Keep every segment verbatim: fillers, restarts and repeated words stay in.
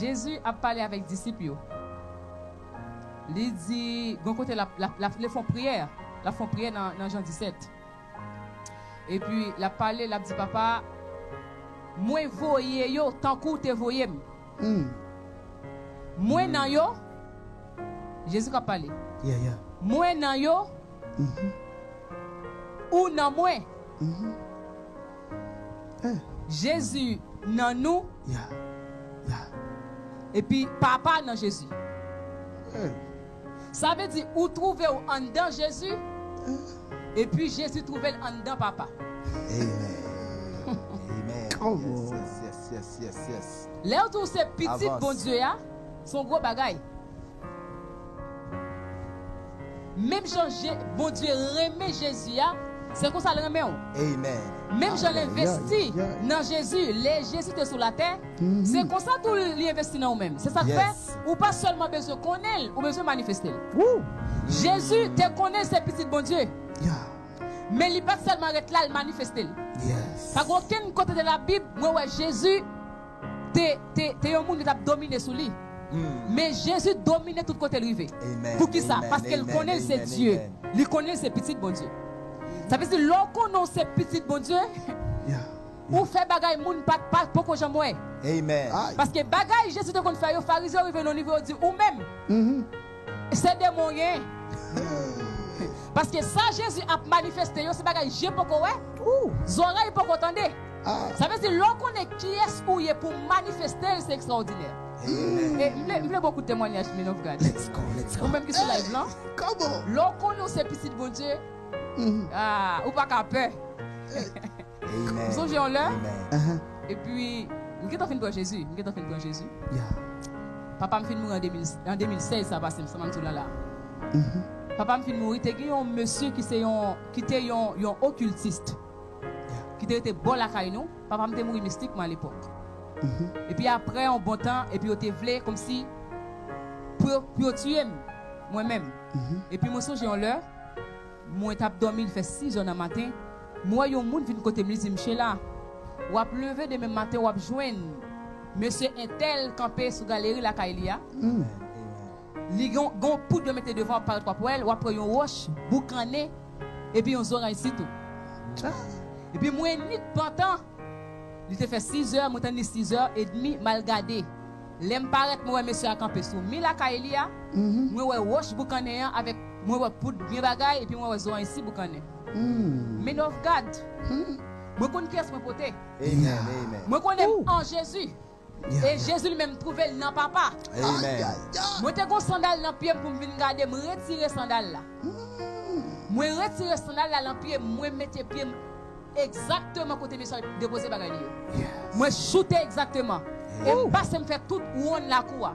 Jezi ap pale avèk disip yo. Li di, gon kote l ap, l ap, l ap, li fè yon priyè. L ap fè yon priyè nan, nan Jan disèt. Epi l ap pale, l ap di, Papa, mwen voye yo tankou w te voye m. Mwen nan yo, Jezi k ap pale. Mwen nan yo, ou nan mwen. Jezi nan nou, epi Papa nan Jezi. Sa vle di ou twouve w anndan Jezi, epi Jezi twouve l anndan Papa. Amen. Amen. Yes, yes, yes, yes, yes, yes. Lè yo di w se pitit Bondye a, se yon gwo bagay. Menm jan Je- Bondye renmen Jezi a, se konsa l renmen w. Amen. Menm jan l envesti nan Jezi, lè Jezi te sou latè, se konsa tou li envesti nan ou menm. Se sa k fè ou pa sèlman bezwen konnen l, ou bezwen manifeste l. Jezi te konnen l se pitit Bondye. Men li pa t sèlman ret la, l manifeste l. Pa gen okenn kote de Labib mwen wè Jezi te, te, te yon moun ki t ap domine sou li. Men Jezi domine tout kote l rive. Poukisa? Paske l konnen l se Dye. Li konnen l se pitit Bondye. Sa vle di, lè w konnen w se pitit Bondye, ou fè bagay moun pa, pa poko janm wè. Paske bagay Jezi te konn fè yo, Farizyen yo rive nan nivo yo di, ou menm, se demon w ye. Paske sa Jezi ap manifeste yo, se bagay je poko wè, zòrèy poko tande. Sa vle di, lè w konnen kiyès ou ye pou w manifeste l, se ekstraòdinè. E m vle, m vle bon kout temwayaj, men of God. Ou menm ki sou live lan, lè w konnen w se pitit Bondye, ah, ou pa ka pè. M sonje yon lè, epi m gentan fin pran Jezi, m gentan fin pran Jezi. Papa m fin mouri an de mil, an de mil sèz, sa pase m, sa m ap di w la la. Papa m fin mouri, te gen yon mesye ki se yon, ki te yon, yon okiltis, ki te rete bò lakay nou. Papa m te mouri mistikman alepòk. Epi apre yon bon tan, epi yo te vle kòmsi pou yo, pou yo tiye m, mwen menm. Epi mwen sonje yon lè, mwen t ap dòmi, li fè sizè nan maten, mwen wè yon moun vin kote m, li di m, Sheila, w ap leve demen maten, w ap jwenn mesye entèl kanpe sou galeri lakay li a. Li gon, gon poud yo mete devan, w ap parèt, w ap wè l, w ap pran yon wòch boukannen, epi yon zoranj sitou. Epi mwen nit pantan, li te fè sizè, mwen tann li sizè edmi, m al gade. Lè m parèt, mwen wè mesye a kanpe sou mi lakay li a, mwen wè wòch boukannen an avèk, mwen wè poud byen bagay, epi mwen wè zoranj si boukannen. Men of God, mwen konn kiyès mwen pote. Mwen konnen m an Jezi. E Jezi li menm twouve l nan Papa. Mwen te gon sandal nan pye m pou m vin gade, m retire sandal la. Mwen retire sandal la nan pye m, mwen mete pye m egzakteman kote mesye a depoze bagay li yo. Mwen choute egzakteman. E m pase m fè tout wonn lakou a.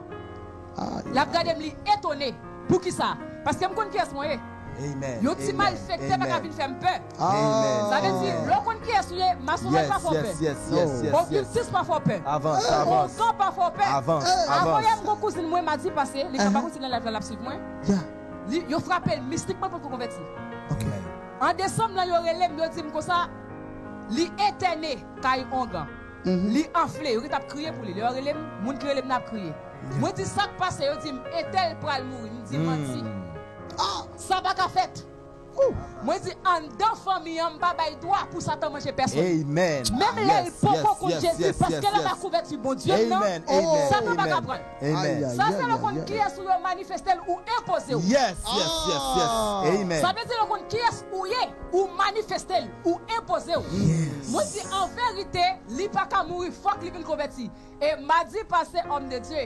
L ap gade m, li etone. Poukisa? Paske m konn kiyès mwen ye. Yon ti malfektè pa ka vin fè m pè. Sa vle di, lè w konn kiyès ou ye, masonaj pa fè w pè. Okiltis pa fè w pè. Ougan pa fè w pè. Avan yè m gon kouzin mwen madi pase, li pa konn si nan live la l ap swiv mwen. Li, yo frape l mistikman pou l konvèti. An desanm nan, yo rele m, yo di m konsa, li entène kay ongan. Li anfle, yo gentan ap kriye pou li. Lè yo rele m, moun ki rele m nan ap kriye. Mwen di, sa k pase? Yo di m, entèl pral mouri. M di, manti. Sa pa ka fèt. Mwen di, anndan fanmi an, m pa bay dwa pou Satan manje pèsonn. Menm lè l poko konn Jezi, paske l anba kouvèti Bondye m nan, Satan pa ka pran l. Sa se lè w konn kiyès ou ye, w manifeste l, ou enpoze w. Sa vle di lè w konn kiyès ou ye, ou manifeste l, ou enpoze w. Mwen di, an verite, li pa ka mouri, fòk li vin konvèti. E madi pase, homme de Dieu,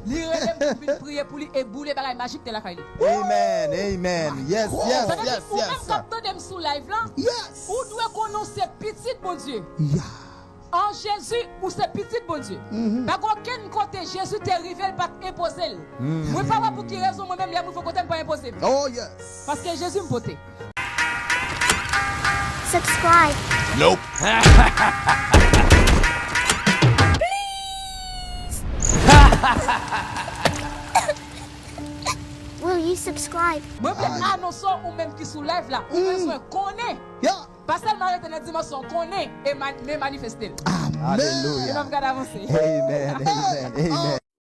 li rele m pou m vin priye pou li e boule bagay majik te lakay li. Amen, amen. Yes, yes, yes, yes. Ou menm k ap tande m sou live lan, ou dwe konnen w se pitit Bondye. An Jezi, ou se pitit Bondye. Pa gen okenn kote Jezi te rive, l pa t enpoze l. Mwen pa wè pou ki rezon mwen menm lè m rive yon kote m pa enpoze m. Paske Jezi m pote. Subscribe. Nope. Please. Will you subscribe? Mwen vle anonse w, ou menm ki sou live la, ou bezwen konnen. Pa sèlman rete nan dimansyon konnen e man- men manifeste l. Alelouya. Amen, amen, amen.